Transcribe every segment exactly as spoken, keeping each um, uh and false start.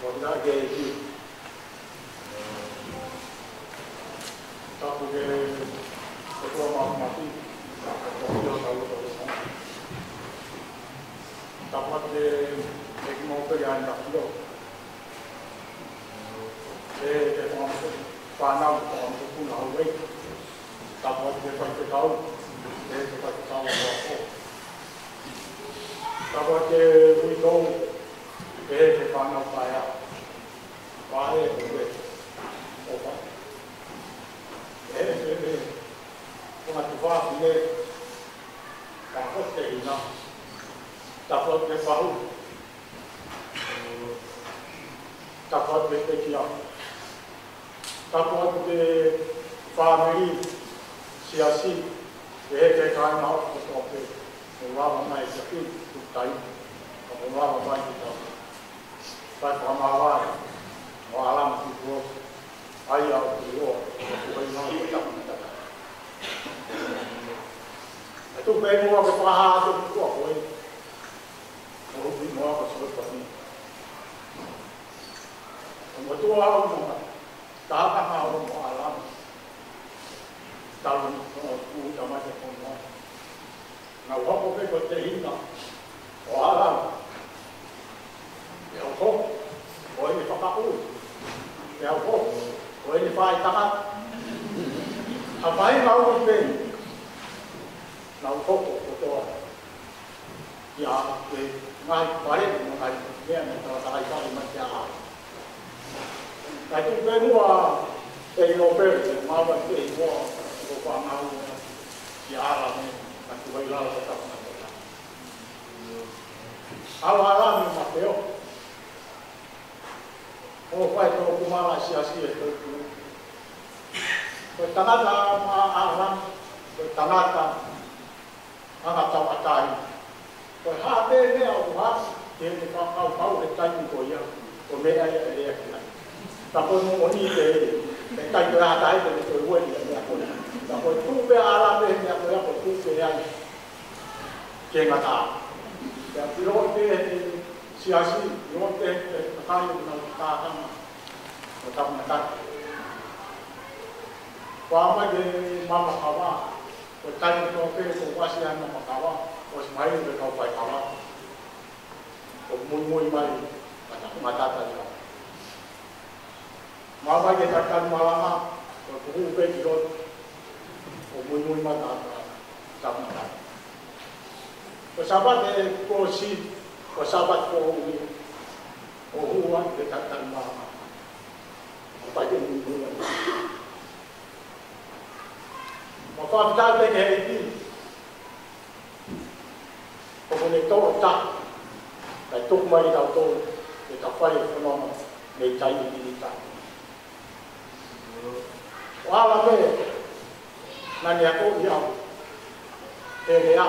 Ko ia ke ki. Tapu ke ʻOtua Māfimafi, tapu ki hotau loto. Tapu atu ki he ʻEiki Nōpele ʻa e ʻAfio. Ke ke fakamoʻoni fānau, fakamoʻoni puna hau ei. Tapu atu ki he faifekau, ke ke faifekau ʻo ako. Tapu atu ki he uitou, ke ke fānau paea. Paea ʻo e, ʻo paea. Ke ke, ke, ko ngā tufa ki he, ka ko te hina. Tapu atu ki he fahu. Tapu atu ki he pekia. Tapu atu ki he fāmili, siasi, ki he kāinga ʻoku tō pē. Mo lava mai siasi, tuku tai. Mo lava mai ki tau. Fai fakamāvae. Mo ala mo ki kuo. ʻAi au ki o. Ko i nau ko tapu ki tata. ʻE tuku pē muʻa ke fakahā atu ki kuo ko e. ʻO hopi mo aka sō pani. ʻO motuʻa au mo ka. Ka haka hao mo ʻAlama. Tau ni ʻo ku tamai te kono. Na hoko pē ko te hina ʻo ʻAlama. ʻE au hoko ʻo ʻene fakaʻuli. ʻE au hoko ʻo ʻene faʻitaka. ʻA pahi mau pē. Na hoko kotoa. Ia, ke ngaahi pale, mo ngaahi meʻa, mo tala tala i pale mai kia ha. Kai tu pe mua, e no pe, ke mau ai pe mua, ko pa mau, ia ala me, kai tu vai lala ko tapu na ko ta. Ala ala, ʻIo. ʻO fai tō kumala siasi e tō ku. Ko e tangata maʻa ʻAlami, ko e tangata anga tauʻatāina. Ko e hā pē meʻa ʻoku hā, ke ne fakakaukau he taimi ko ia, ko e meʻa ia ʻe lea ki ai. Ka ko e moʻoni pē, ʻikai ke ʻi ai ha taha ia te ne toe ueʻi e meʻa ko ia. Ka ko e tuʻu pē ʻa ʻAlami he meʻa ko ia, ko e tuʻu pē ai ke ngata. Pea ʻiloʻi pē he siasi, ʻiloʻi pē he kakai ʻoku nau tākanga ʻo tapu maʻa. Kuo ʻomai ke mama kava, ko e taimi kotoa pē kuo ʻosi ʻi ai e mama kava, ʻosi mai pē kau faikava. ʻO muimui mai, mata, mata tani au. Mama ke tatali malanga, ko e kuhu pē ki loto, ʻo muimui mata, mata, mata. Ko e Sāpate kuo ʻosi, ko e Sāpate kuo ui, ʻo hua ke tatali malanga. ʻO pehē ke muimui mata. Mo fakafetaʻi pē ki he ʻEiki. ʻOku ne toʻo taha, kae tuku mai kitautolu, ke ta fai e fononga, mei taimi ki taimi. ʻO ʻAlami, naʻa ne akoʻi au, he lea,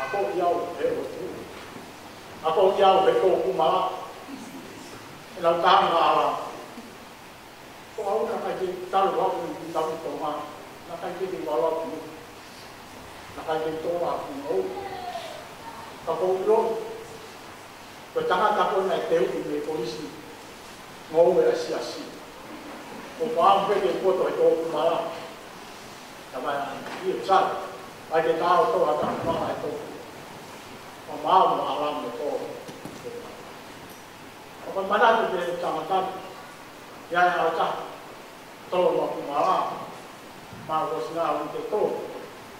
akoʻi au, he lotu. Akoʻi au, he tō kumala. ʻE lau taha ʻa ʻAlami. Ko au naʻe ʻikai ke talu au ʻi he tapu Tonga, naʻe ʻikai ke te wala atu. Naʻe ʻikai ke tō aku au. Ka ko u ʻilo, ko e tangata ko ē naʻe teuʻi mei he kolisi ngoue ʻa e siasi. Ko u pau pē ke poto he tō kumala. Talamai ʻe ia, sai. ʻAi ke tau tō ha taha kumala he tō. Ko mau mo ʻAlami mo tō. ʻOku ou manatu ki he tangata ni, ʻi ai e ʻaho ʻe taha, tō ʻa e kumala, ma ko sina au te tō,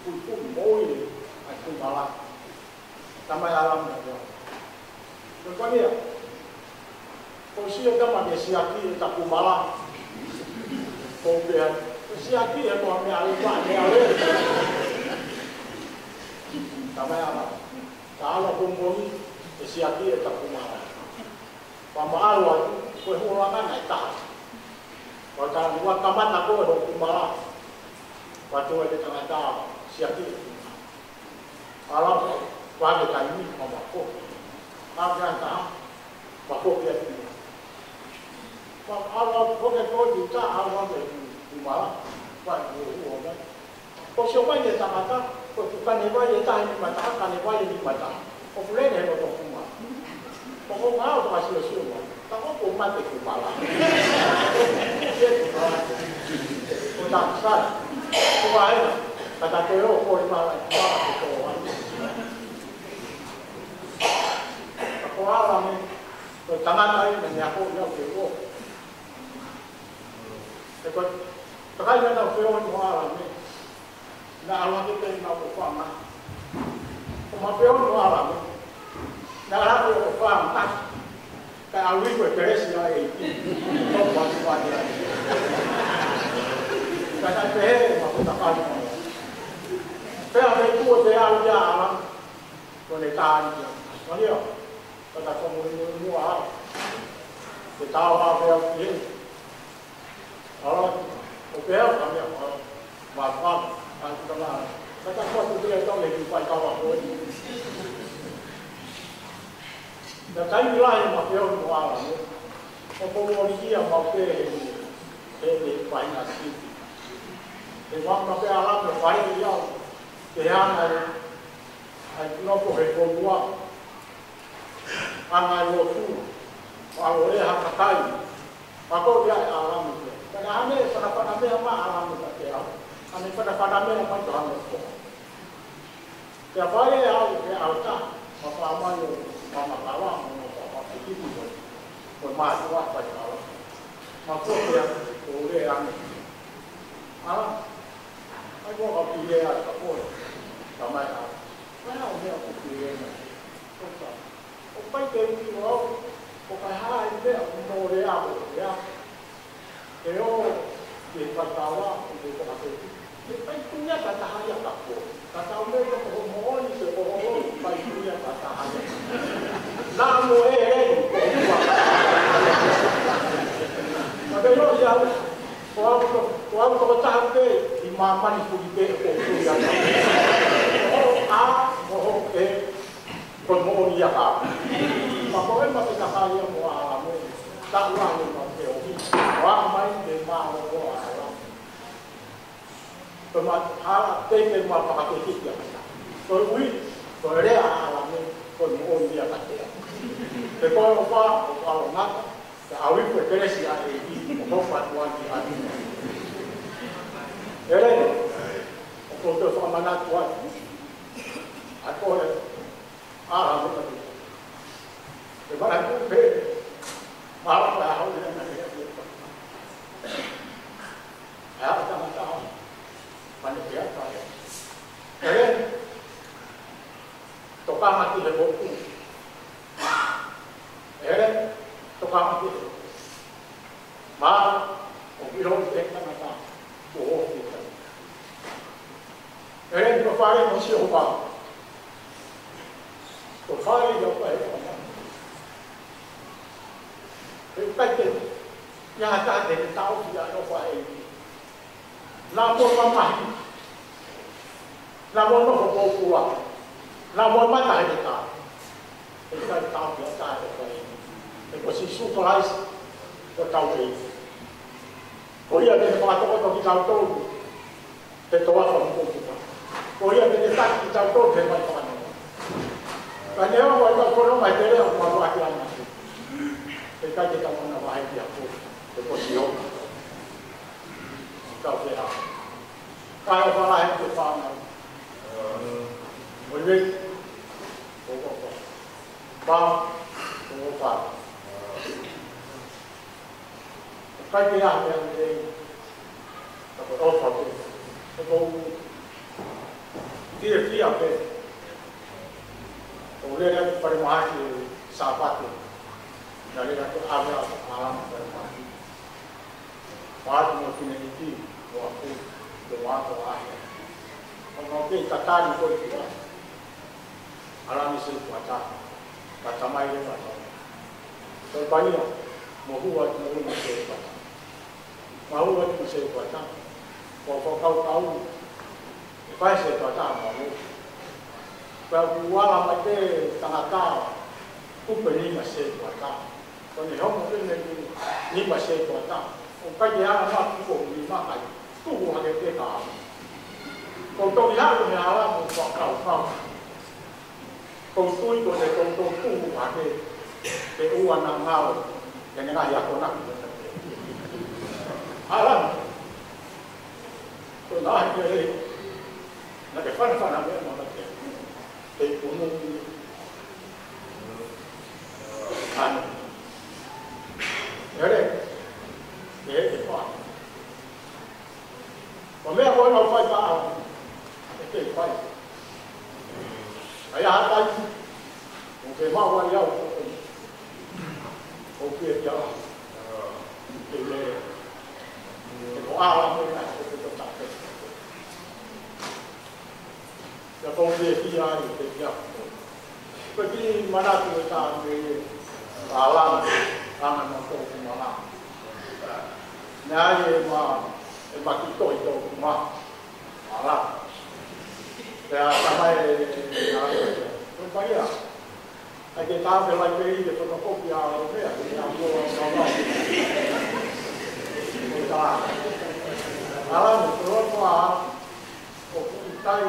puipui mo ʻoile ʻa e kumala. Talamai ʻe ʻAlami ʻe ia, ko e ko ia, ko e sio tama ke siaki ʻeta kumala. Ko u pehē, ko e siaki ʻe ko ha meʻa ʻe pa, meʻa ʻe. Talamai ʻe ʻAlami, ta ala ko moʻoni, ke siaki ʻeta kumala. Pea ma ʻalu atu, ko e huʻulanga naʻe taha. Pea ta ua kamata ko e hoku kumala. Pea tō e tangata siaki e kumala. ʻAlu atu, pea ke taimi, pea ma ko. Pea ke ata, ma ko ke atu. Pea ʻalu atu, ko ke ko ki ta, ʻalu atu e kumala. Pea ʻi huʻulanga. Ko e sio mai e tangata, ko e kane vai ʻe taha ʻi he mata, kane vai ʻi he mata. ʻOku lele he loto kumala. ʻOku ou ngāue fakasiosio mai. Ka ʻoku mate kumala. Ko e tā sai. Ko e vaʻinga. Ka ta te o ko e mala, mala ko e vai. Ka ko ʻAlami, ko e tangata ia naʻe akoʻi au ke u ō. He ko e, takai naʻa nau feohi mo ʻAlami. Naʻa ʻAlami pē naʻa ʻoku fanga. ʻO ma feohi mo ʻAlami. Naʻa ʻAlami ʻoku fanga. Kae ʻalu ko e kelesi ʻa e ʻEiki. Ko e pasi pasi ai. Kae taʻe pehē ma ko takali mo. Pea me kuo te au ia ʻAlami. Ko ne tāni ia. Ko ia. Kae ta ko muimui muʻa au. Ke tau a pea ki he. ʻAlami, ʻo pehē ka meʻa, ʻalu, ma, ma, ma, ka ta ma, ka ta ko tu te tau le ki fai kava ko e. Na taimi lahi ma feohi mo ʻAlami, ʻo ko moʻoni ia ma pehē he, he, he fai na si. He ma, ma pehē ʻAlami, fai ia, ke hanga e, ʻai nofo he koulua. Anga e lotu, ʻo ʻalu ʻo lea ha kakai, ma ko ia ʻe ʻAlami pē. Pea hane fanafana meʻa ma ʻAlami pē ke au. Hane fanafana meʻa ma to hane ko. Pea fai e au, ke au ta, ma fa mai ʻo, ma ma kawa, ma ma fa piki ko. Ko ma tua pa kawa. Ma ko ia, ko le ane. ʻAlami. Ai ko ka pile a ka ko. Ka mai a. Mai a o mea ko pile na. ʻOka. ʻOku ʻikai ke ui au, ʻoku ʻikai ha ʻi meʻa ʻoku mole au, ʻoku ʻi ai. Ke ō, ke fai kawa, ʻoku ke koka ke. Ke fai tuʻu ia ka taha ia ka ko. Ka tau mea ko ho moʻoni, ke ko ho moʻoni, fai tuʻu ia ka taha ia. Naʻa mo e, e, Māmani puli pē ʻoku ou tui atu. Hoʻo ʻā mo hoʻo ʻē, ko e moʻoni ia ka. Pea ko e ma te kakai ia mo ʻAlamā. Taʻu ʻe ua mo e feohi. ʻO aʻu mai ke ma o ko ʻAlamā. Ko e ma hala te ke ma fakakekiki ia. Ko e ui, ko e lea ʻa ʻAlamā, ko e moʻoni ia ka te. Pe ko e ʻofa, ʻoku ʻalu ngata. Ka ʻalu ko e kelesi ʻa e ʻEiki, ʻo hoko atu ai ki ai. ʻEleni, ʻoku ou toe fakamanatu atu. ʻA ko e, ʻa, ʻa, ʻa, ʻe mana ku pe, ma ʻalu ka ʻalu ʻe na ʻe ʻe ʻe ʻe ʻe ʻe tangata ʻalu. Pane pea ka ʻe. ʻEleni, tokanga ki he moʻui. ʻEleni, tokanga ki he moʻui. Ma, ʻoku ʻilo ʻe he tangata, kuo ofi ka. ʻEleni, ko e fale mo Sihova. Ko e fale ia ʻoku ʻikai ʻe ʻofa. ʻE ʻikai te, ia ha taha te ne taʻofi ʻa e ʻofa ʻa e ʻEiki. Naʻa mo mamahi. Naʻa mo nofo pōpula. Naʻa mo mata he ka. ʻE ʻikai tau ki ʻata e fai. He ko Sīsū Kalaisi, ko hotau ʻEiki. Ko ia te ne fakatokoto kitautolu he toafa mo e kupu. Ko ia te ne taki kitautolu he mai fakanonga. Ka neongo ʻetau fononga he te lea ʻo malu ake ana. ʻE ʻikai te tau manavahē ki he ko, he ko Sihova. Tau pehē. Kae ʻofa lahi ki he fānau. Mo e vei. Ko ʻofa. Pā. Ko ʻofa. ʻIkai ke ʻi ai ha meʻa lelei. Ka ko e ʻofa pē. Ko e fiefia pē. ʻO lele atu ki falemahaki he Sāpate. Naʻe lele atu ʻa e ʻave ʻa ʻAlamā ki falemahaki. Pea ʻatu mo e fineʻeiki, mo e ako, mo e ako ʻa e. ʻO nau kei tatali ko e kua. ʻAlamā setuata. Ka tamai le mata. Ko e paia, mo hua atu mo e setuata. Mo hua atu mo e setuata. Ko e fakakaukau. ʻE fai setuata mo hua. Pea ʻoku ala mai pē tangata. Kupe ni mo e setuata. Ko ʻene homo pē mei he nima setuata. ʻOku ʻikai ke ala mai ki he nima kai. Tuku hake pē ka. Ko e toki haʻu mei he ʻAlamā mo fakakaukau. Ko e tui ko ʻene toutou tuku hake. Ke ʻoua naʻa ngalo. Ke ne ngaahi akonaki. ʻAlamā. Ko e ngaahi ke le. Naʻa ke fanafana mei he mata ke. Ke kunu. Ano. Ere. Ke he ke fā. Ko e meʻa ko ē naʻa ku fai paʻanga. ʻE ke fai. ʻAi ʻa ha taimi. ʻOku ke maʻu ai au. ʻOku ke kia. Ke le. Ke ko ʻAlamā mo e ka ke to tape. Ia ko e fiefia ai, fiefia. Ko e kiʻi manatu ʻe taha mei he ʻAlamā, ʻa e ngaahi motu ʻo Kumala. Naʻe ʻi ai e ma, e ma kiʻi tohi ʻo Kumala. ʻAlamā. Pea tamai e, e, e, ko e paia. ʻAi ke tā ke lai pē ʻi he fotokopi ʻa e meʻa, ʻi he ʻaho ʻo Sāpate. Ko e tā. ʻAlamā, ko e loto ʻa, ʻoku ʻikai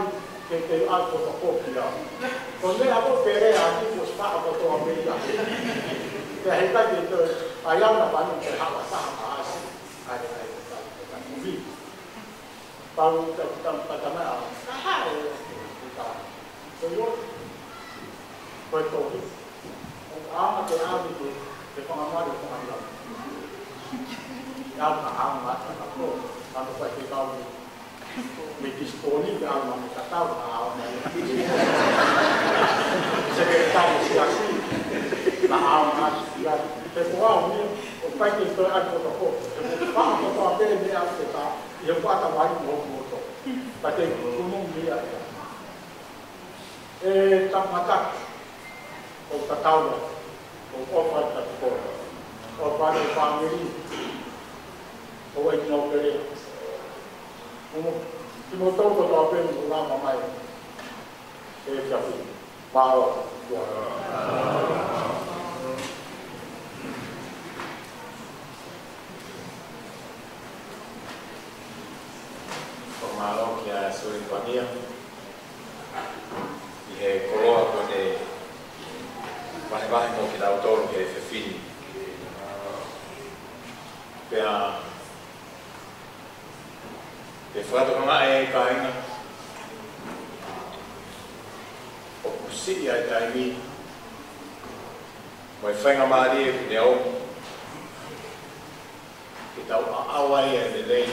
ke te ʻai fotokopi ʻa. Ko e meʻa ko e pele ʻa ki ko e spa ko toa meʻa. Pea heʻikai ke toe, ʻai au na panu ke hala taha ʻa ʻasi. ʻAi, ʻai, ʻai, ʻai, ʻai, ʻai, ʻai, ʻai, Pau ta, ta, ta, ta mai a, ka haʻu, ka, ko io, ko e tohi. ʻO ka ʻaonga ke ʻave ke, ke fakamali, fakamali. Ia ka ʻaonga, ka ko, ka ko e kau ni. Me kisi ko ni, ke ʻaonga me ka tau, ka ʻaonga. Sekretari siasi, ka ʻaonga, ia, ke ko au ni, ʻo pai ke toe ai ko toko. Ke ko, ka ko, ko, ke me a ke ka, ʻI he kuata mai kuo kuo to. Ka te kunu mia ia. ʻE tamata. ʻO tatau. ʻO ʻofa atu ko. ʻOfa atu fāmili. ʻO ai no kere. Kumu. Kimoutolu kotoa pē ʻoku lava mai he efiafi ni. Mālō. Fakamālō kia Sui Pania ʻi he koloa kuo ne vahevahe mo kitautolu he efiafi ni. Pea te u fakatokangaʻi, kāinga, ʻoku siʻi ʻa e taimi mo e faingamālie kuo ne ʻomi ke tau ʻaʻau ai e lelei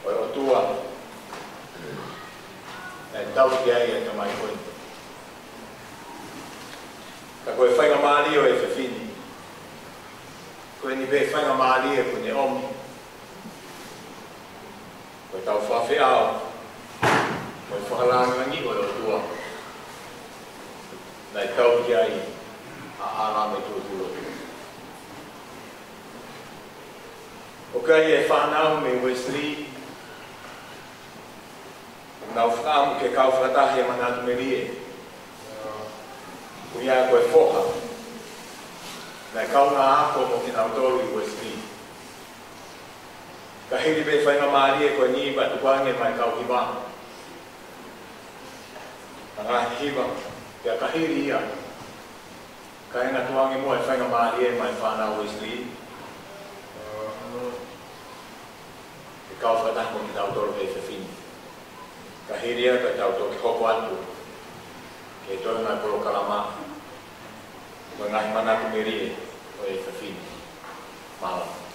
ʻo e ʻOtua naʻe tauhi ai ʻa e tamai ko eni. Ka ko e faingamālie ʻo e efiafi ni, ko eni pē faingamālie kuo ne ʻomi, ko ʻetau fakafeʻao mo e fakalāngilangiʻi ʻo e ʻOtua naʻe tauhi ai ʻa ʻAlama Tuʻutuʻulotu. ʻOku ʻi ai e fānau mei Wesley ʻoku nau fakaʻamu ke kau fakataha he manatu melie, koeʻuhi ko e foha naʻe kaungā ako mo kinautolu ʻi Wesley. Ka hili pē faingamālie ko eni pea tukuange mai kau hiva, ʻa e ngaahi hiva, pea ka hili ia, kāinga, tukuange muʻa e faingamālie maʻa e fānau Wesley ke kau fakataha mo kitautolu he efiafi ni. Ka hili ia ka tau toki hoko atu ki he toenga e polokalama mo e ngaahi manatu melie ʻo e efiafi ni. Mālō.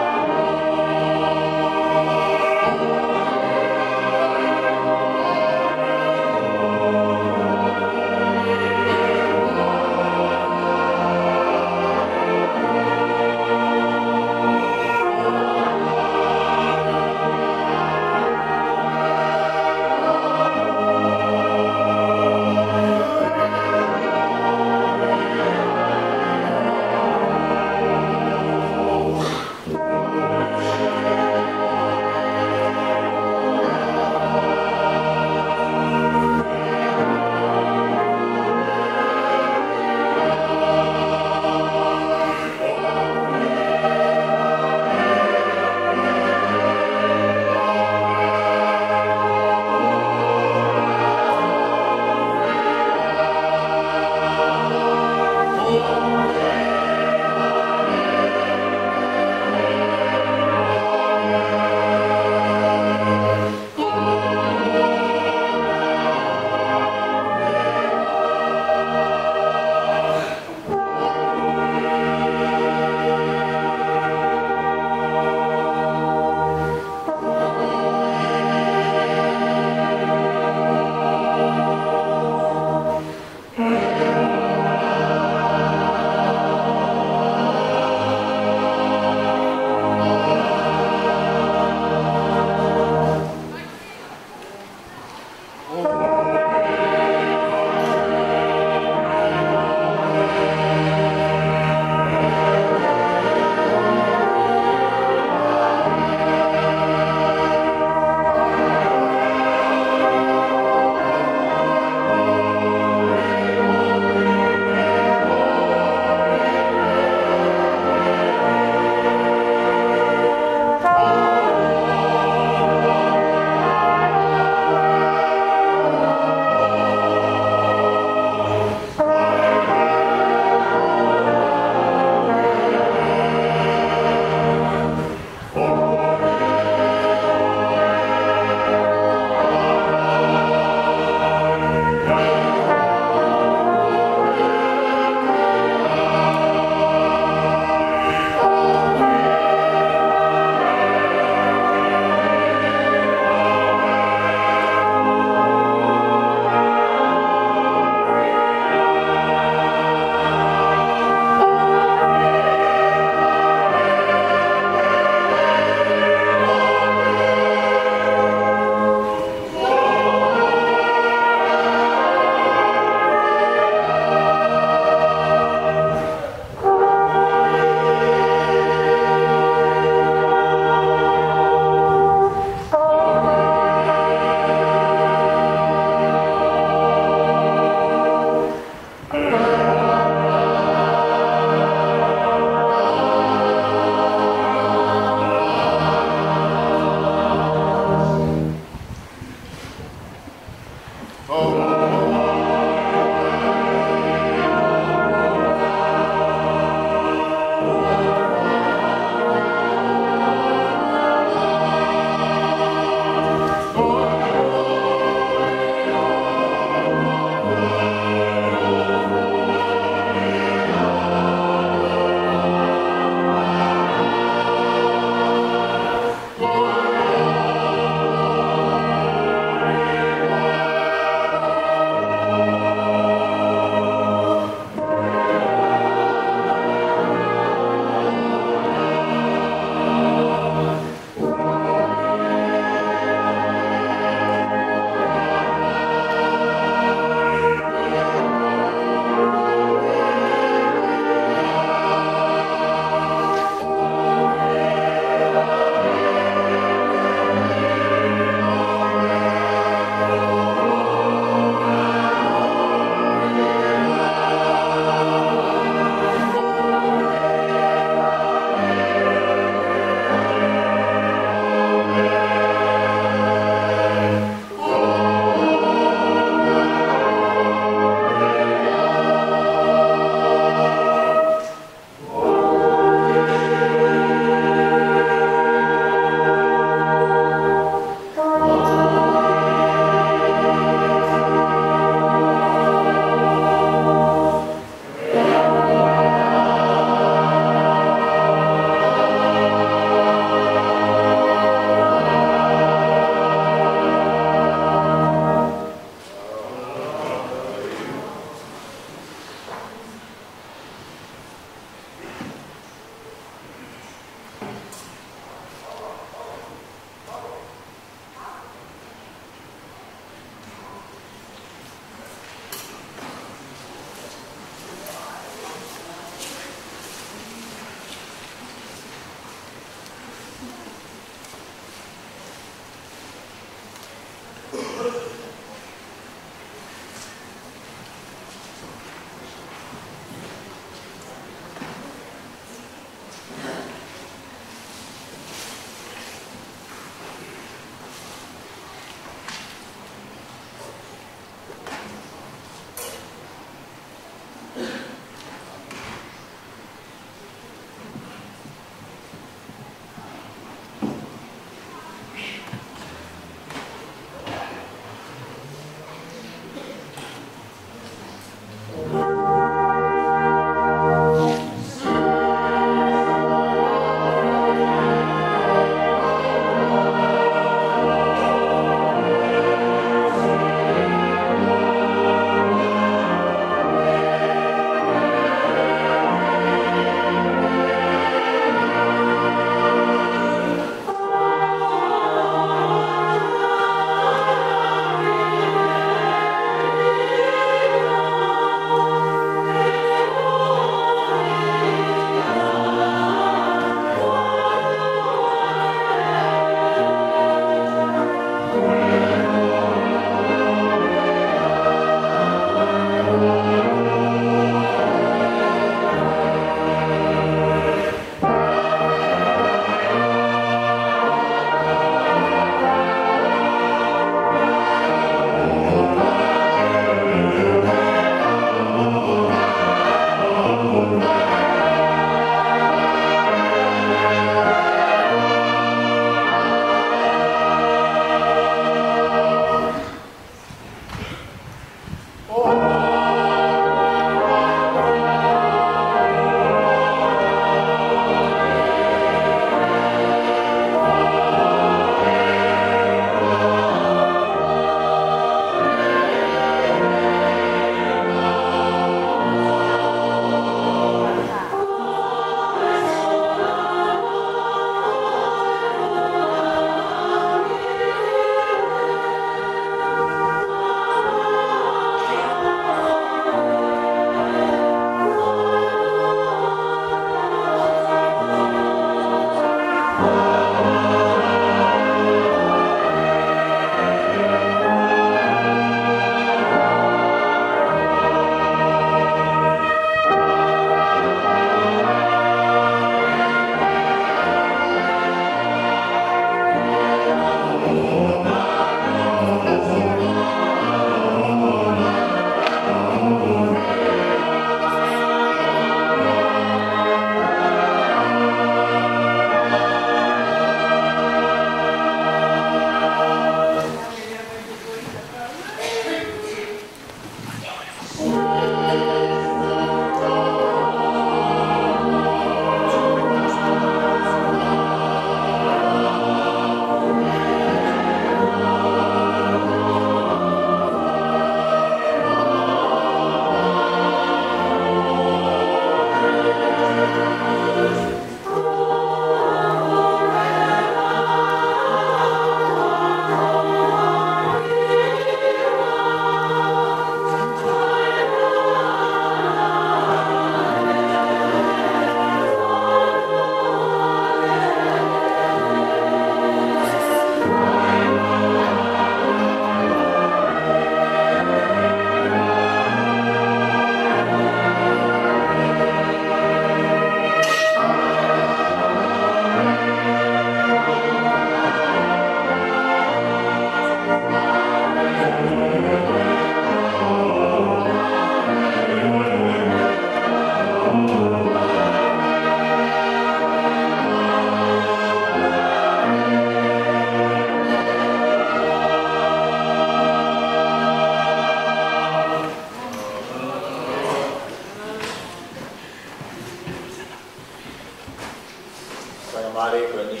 Fale ko eni,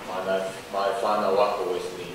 maʻa e, maʻa e fānau ako Uēsiliana.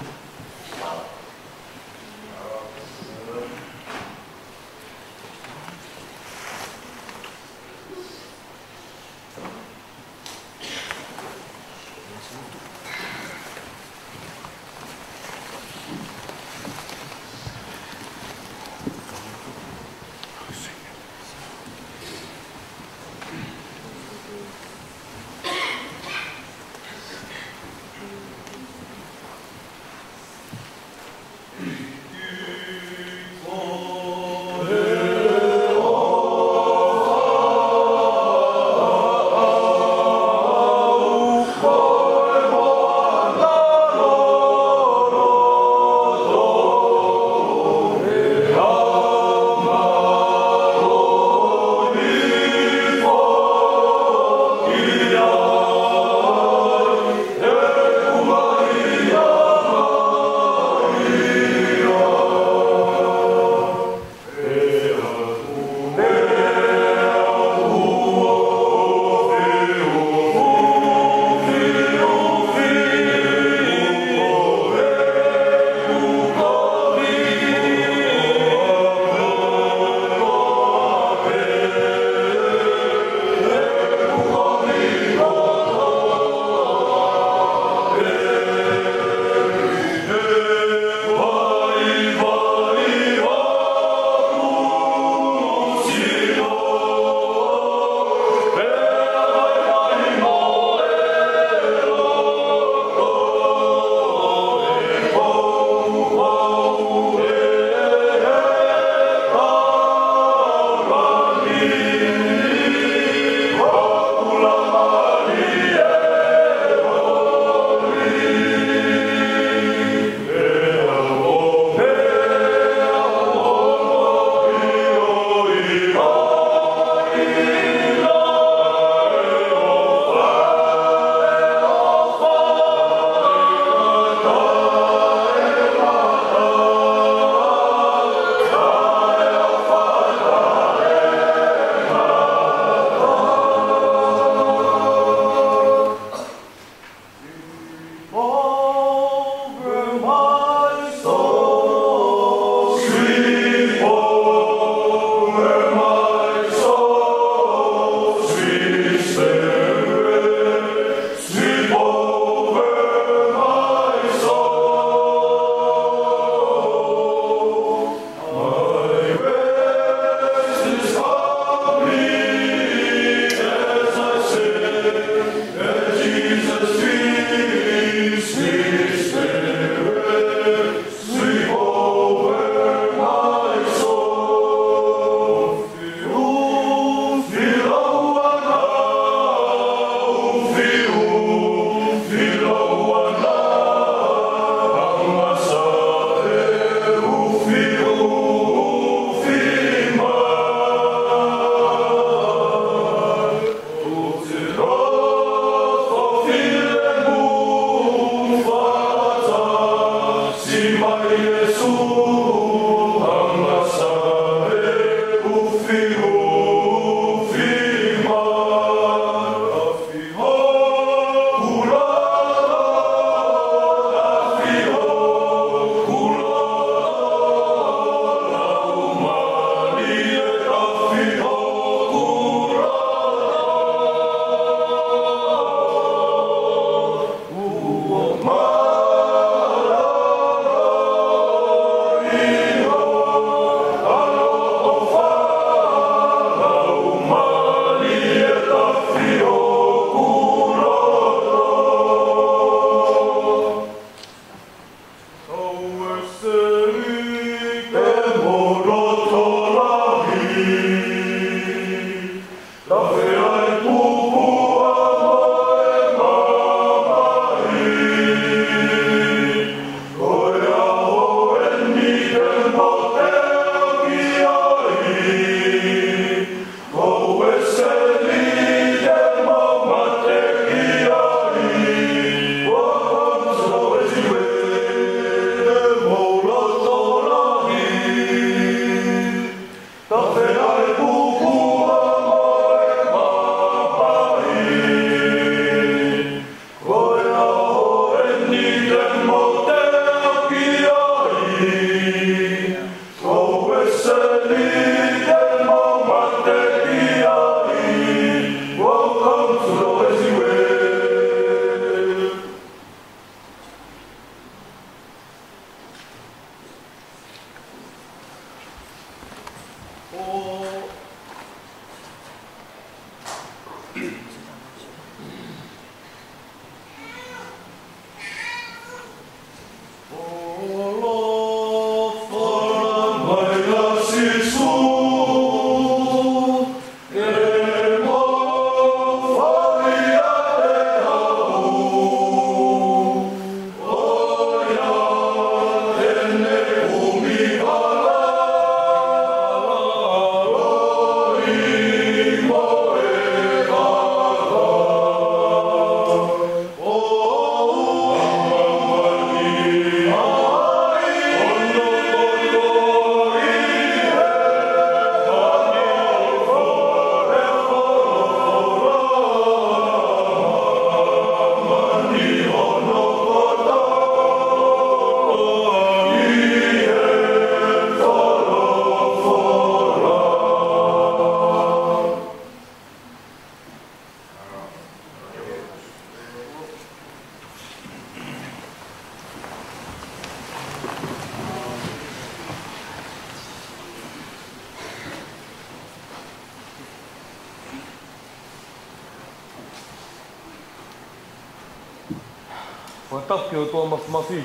Fakatapu ki he ʻOtua Mafimafi,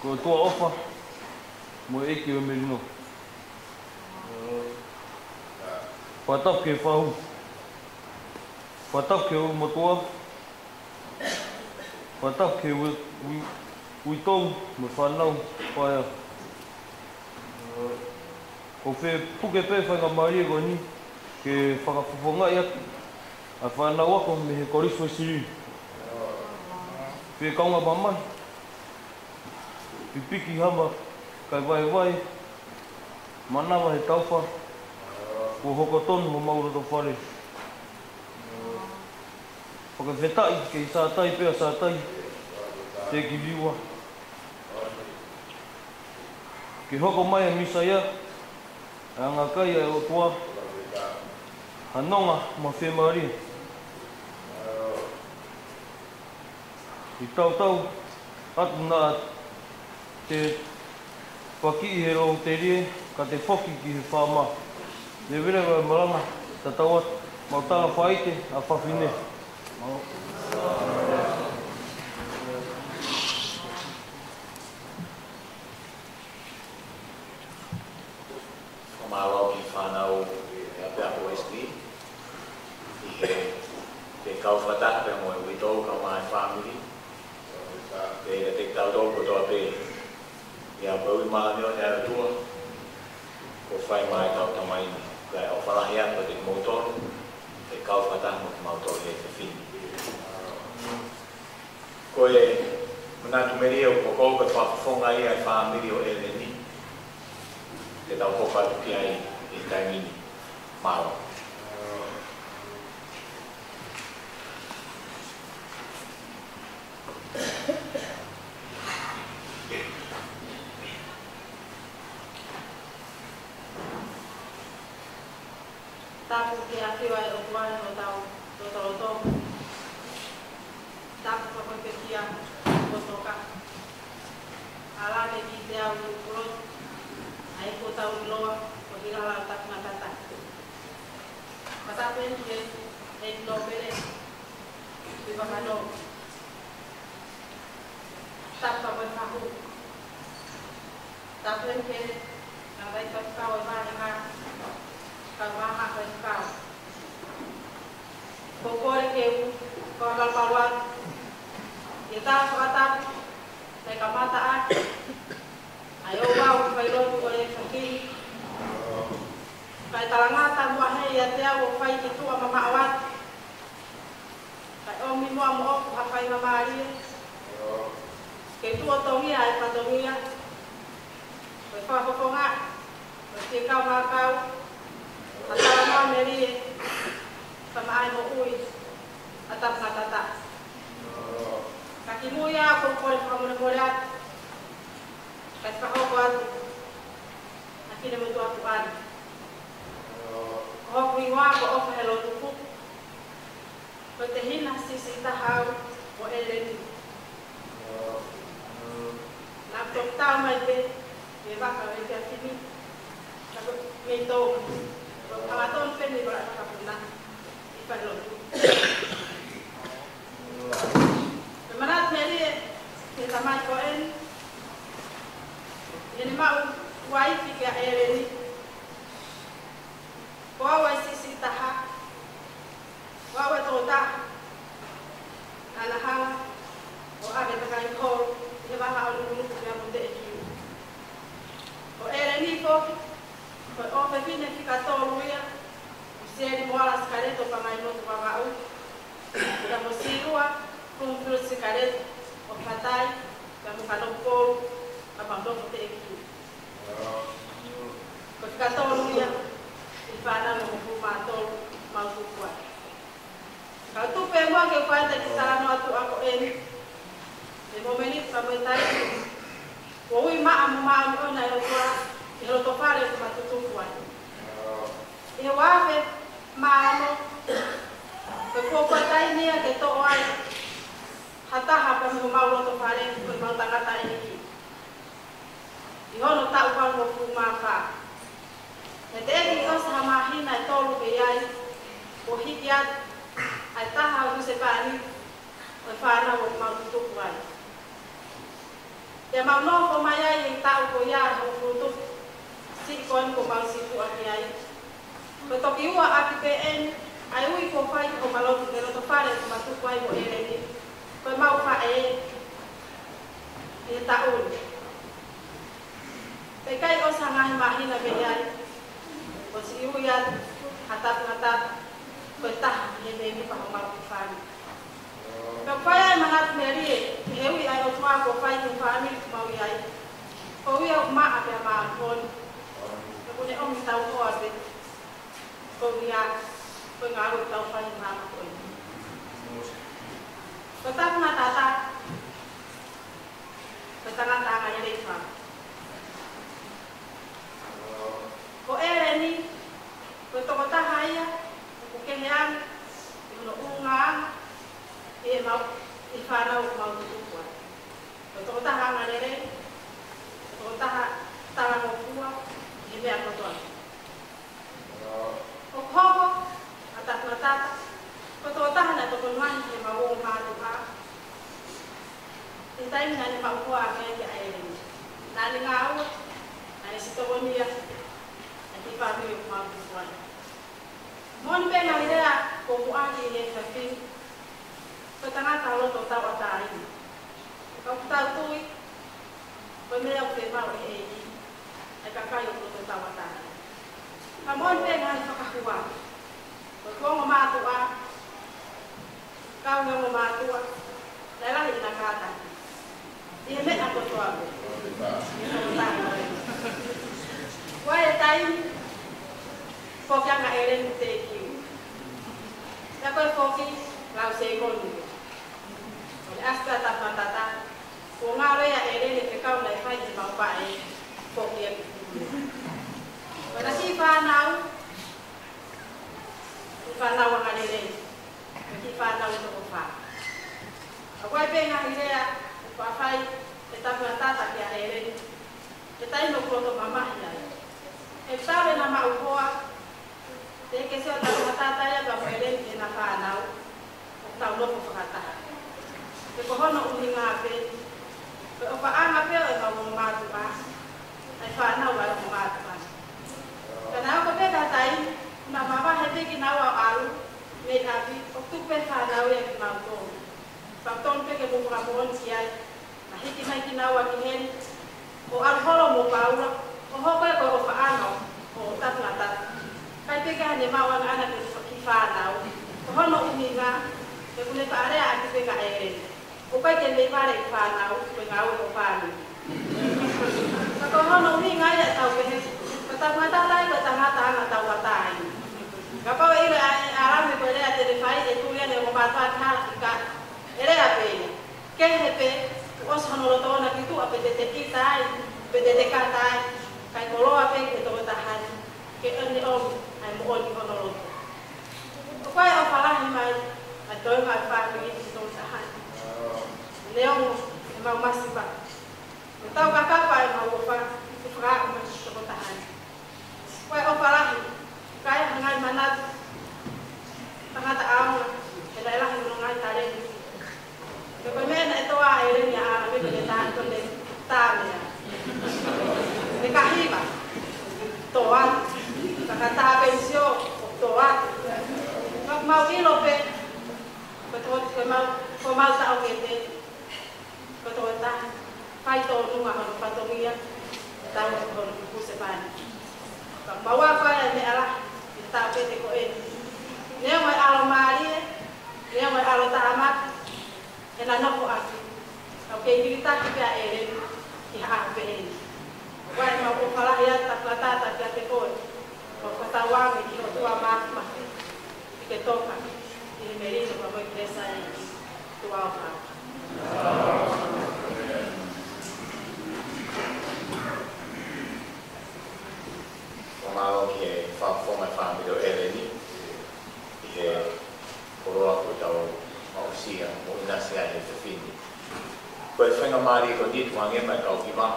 ko e ʻOtua ʻofa mo e ʻEiki ʻo e melino. Fakatapu ki he fahu. Fakatapu ki he ʻulumotuʻa. Fakatapu ki he ui-, ui-, uitou mo e fānau paea. ʻOku ou fie puke pē faingamālie ko eni ke fakafofongaʻi atu ʻa e fānau ako mei he Kolisi Uēsiliana. Fie kaungā mamahi, pipiki hama kae vaevae, mānava he taufa kuo hoko tonu homau loto fale. Fakafetaʻi kei sātai pea sātai, Tēkiliua. Ke hoko mai ʻa e Mīsaia, ʻa e angakai ʻa e ʻOtua, ha nonga mo e fiemālie. ʻI he tautau atu naʻa te pakiʻi he lou telie, ka te foki ki he faama. Leveleva e malanga, tatau atu, mau tala faite ʻa fafine. Mau. Fakamālō ki he fānau ʻa e ʻapiako Uēsiliana, ʻi he, he kau fakataha pea mo e uitou kae ʻumaʻā e fāmili. Pea kiate kitautolu kotoa pē. ʻIo, ko e ui māʻoniʻoni ʻa e ʻOtua kuo fai maʻa ʻetau tamai ni. Kae ʻofa lahi atu kiate kimoutolu, he kau fakataha mo kimautolu he efiafi ni. Ko e manatu melie ʻoku ou kole ke fakafofongaʻi ʻa e fāmili ʻo ʻEleni, ke tau hoko atu ki ai ʻi he taimi ni. Mālō. Tapu ki he ʻafio ʻa e ʻOtua ʻi hotau lotolotonga. Tapu fakafetaʻi ki he ʻOtua. ʻAlā me ki te au ʻi Pulotu, ʻa ia kuo tau ʻiloa ko Hilala ʻo Tapu Matata. Fakatapu eni ki he ʻEiki Nōpele, Tuʻi Vakanō. Tapu fakafetaʻi. Tapu eni ki he ngaahi faifekau ʻo e vahenga, kau maʻa e faifekau. ʻOku ou kole ke u fakamalumalu atu ʻi he tala fakatapu, naʻe kamata ʻaki ʻa e ouau failotu ʻo e fefine. Kae talangata muʻa heni ʻiate au ʻo fai ki tuʻa mamaʻo atu. Kae ʻomi muʻa moʻoku ha faingamālie ke tuʻotongia ʻa e fatongia, ko e fakafofonga, ko e fie kau ngākau, ʻa e talanoa melie, fakamaʻa e moʻui ʻa Tapu Matata. Ka kimui au ʻoku ou kole fakamolemole atu, kae fakahoko atu ʻa e finemotuʻa tuʻa ni. Ko hoku hingoa ko ʻOfahelotupuku. Ko e tehina siʻisiʻi taha au ʻo ʻEleni. Naʻa ku toki tau mai pē mei he vaka ʻo e efiafi ni. Ka ko e meʻa tō. Ko e hangatonu pē mei he vaka vakapuna ʻi falelotu. Ko e manatu melie ki he tamai ko eni, ʻi heʻene maʻu uaifi kia ʻEleni. Ko au ʻa e siʻisiʻi taha, ko au ʻa e tokotaha naʻa na hala ʻo ʻave takai holo ʻi he vahaʻa ʻo Nukunuku pea mo Teʻekiu. Ko ʻEleni foki, ko e ʻofefine fika tolu ia ʻo Sieli Moala Sikaleto Pangaimotu Vavaʻu, pea mo Siua Pulumufilo Sikaleto ʻo Fatai, pea mo Kanokupolu, pea mo Teʻekiu. Ko e fika tolu ia ʻi he fānau ʻe hongofulu mā tolu ʻoku mau tupu ai. Ka u tuku pē muʻa ke u fai ʻa e kiʻi talanoa tuʻa ko eni, he mōmeniti pea mo e taimi kuo ui maʻa mo māʻoniʻoni ʻa e ʻOtua ʻi he lotofale ʻoku ma tutupu ai. ʻI he ua afe mā ono, ko e fuofua taimi ia ke toʻo ai ha taha pea mei homau lotofale, ko ʻemau tangataʻeiki. ʻI hono taʻu valungofulu mā fā. He teʻeki ke ʻosi ha māhina ʻe tolu pē ai, kuo hiki atu ʻa e taha ʻo e husepāniti ʻo e fānau ʻoku mau tutuku ai. Pea mau nofo mai ai he taʻu ko ia ʻi hoʻo fulutuku siʻi ko eni kuo mau sītuʻa ki ai. Ko e toki ua ʻaki pē eni ʻa e ui kuo fai ki homa lotu he lotofale ʻoku ma tuku ai mo ʻEleni, ko ʻemau faʻē ʻi he taʻu ni. Pea ʻikai ʻosi ha ngaahi māhina mei ai, kuo ʻosi ui atu ha tapu ngata ko e taha ʻi he mēmipa homau kiʻi fāmili. Pea ʻoku fai ai e manatu melie ki he ui ʻa e ʻOtua kuo fai ki he fāmili ʻoku mau ʻi ai. Ko ia ʻoku maʻa pea māʻoniʻoni. Pea ʻoku ne ʻomi tauhoa pē ko ia ko e ngāue ʻoku tau fai he māmani ko eni. Ko e tapu ngata, ko e tangata angalelei fau. Ko ʻEleni, ko e tokotaha ia ʻoku kehe ange ʻi hono ʻulungaanga ʻi he mau, ʻi he fānau ʻoku mau tutuku ai. Ko e tokotaha angalelei, ko e tokotaha talangofua ʻi he meʻa kotoa. ʻOku hoko ʻa Tapungatata ko e tokotaha naʻe tokoni lahi ki heʻemau ongo mātuʻa ʻi he taimi naʻa ne maʻu hoa ange ai kia ʻEleni. Naʻa ne ngāue, naʻa ne siʻi tokonia ʻa e kiʻi fāmili ʻoku mau tutuku ai. Moʻoni pē ngaahi lea kuo muʻaki ʻi he efiafi ni, ko e tangata loto tauʻatāina. Ka ʻoku tau tui ko e meʻa ʻoku fiemaʻu ʻe he ʻEiki ʻa e kakai ʻoku loto tauʻatāina. Ka moʻoni pē ngaahi fakahua, ko e ongo mātuʻa, kau he ongo mātuʻa, naʻe lahi ʻena kātaki ʻi he meʻa kotoa pē. Ko e taimi foki ange ʻa ʻEleni tekiu. Pea ko e foki lau sēkoni. ʻO ne ʻasi pē ʻa Tapungatata, kuo ngalo ia ʻa ʻEleni he fekau naʻe fai ʻe heʻemau faʻē foki ʻa e kiʻi pule. Ko ʻena kiʻi fānau, kiʻi fānau angalelei, kiʻi fānau ʻe toko fā. ʻOku ʻi ai pē ngaahi lea ʻoku faʻa fai ʻe Tapungatata kia ʻEleni he taimi ʻoku loto mamahi ai. He talu ʻena maʻu hoa, teʻeki ke sio ʻa Tapungatata ia pea mo ʻEleni ki heʻena fānau ʻoku tau nofo fakataha. He ko hono ʻuhinga pē, ko e ʻofaʻanga pē ʻo ʻemau ongo mātuʻa, ʻa e fānau ʻa e ongo mātuʻa. Ka naʻe hoko pē ha taimi, naʻa mavahe pē kinaua ʻo ʻalu mei ʻapi, ʻo tuku pē fānau ia kimautolu. Pea tonu pē ke mou fakamoʻoni ki ai, naʻe hiki mai kinaua ki heni, ʻo ʻalu holo mo Paula, ʻo hoko ia ko e ʻofaʻanga ʻo Tapungatata. ʻIkai pē ke ne maʻu ange ʻana ke ne kiʻi fānau. Ko hono ʻuhinga, he ʻoku ne faʻa lea ʻaki pē kia ʻEleni, ʻoku ʻikai ke ne fale ʻi fānau, ko e ngāue ʻo fānau. Ka ko hono ʻuhinga ia ʻetau pehē, ko Tapungatata ia ko e tangata angatauʻatāina. Kapau ʻe ʻilo ʻe ʻAlami ko e lea te ne fai, ʻe tui ʻene ongo mātuʻa ki hala ki ka, ʻe lea pē ia. Kehe pē, kuo ʻosi hono loto ʻona ki tuʻa pe te te ʻita ai, pe te te kata ai, kae koloa pē ki he tokotaha ni, ke ʻomi ʻa e moʻoni hono loto. ʻOku ʻi ai e ʻofa lahi mai ʻa e toenga ʻo e fāmili ki he tokotaha ni. Neongo ʻemau masiva, ʻoku tau kakapa ʻemau ʻofa ke fakaaʻu mai ki he tokotaha ni. Ko e ʻofa lahi, ka ʻi ai ha ngaahi manatu, tangata ʻaonga, he naʻe lahi hono ngaahi talēniti. Pea ko e meʻa naʻe tō ai ʻa ʻEleni ʻa ʻAlami ko ʻene tā, ko ʻene tā meʻa. Mei he hiva, tō atu. Ka ka tā pē ʻi sio, ʻo tō atu. Ka mau ʻilo pē, ko e tō, ko e mau, ko e mau taʻokete. Ko e tokotaha faitōnunga hono fatongia, tau hono husepāniti. Ka mau ʻofa ʻa e meʻa lahi ʻi he taʻokete ko eni. Neongo e ʻalomālie, neongo e ʻalotāmaki, ʻena nofo ʻapi. Ka ʻoku kei vilitaki pē ʻa ʻEleni ki ha ʻaho pehē ni. ʻOku ʻi ai ʻemau ʻofa lahi atu Tapungatata kiate koe. Ko e fakatauange ki he ʻOtua Māfimafi, ke ke toka ʻi he melino pea mo e kelesi ʻa e ʻEiki. Tuʻa ʻofa. Fakamālō ki he fakafofonga e fāmili ʻo ʻEleni ʻi he koloa kuo tau aʻusia mo ʻinasi ai he efiafi ni. Ko e faingamālie ko eni tuku ange mai kau hiva,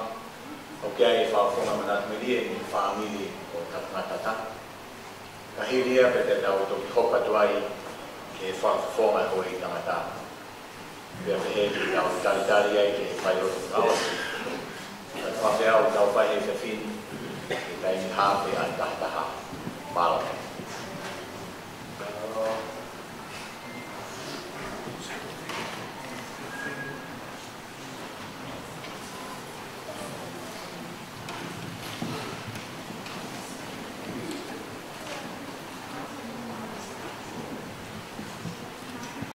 ʻoku ʻi ai e fakafofonga manatu melie ʻi he fāmili ʻo Tapungatata. Ka hili ia pea te tau toki hoko atu ai ki he fakafofonga e houʻeiki tangata. Pea pehē ke tau talitali ai ke fai ʻo tau. Ka ko e ʻaho ʻoku tau fai he efiafi ni, ʻi he taimi haafe ʻa e tahi.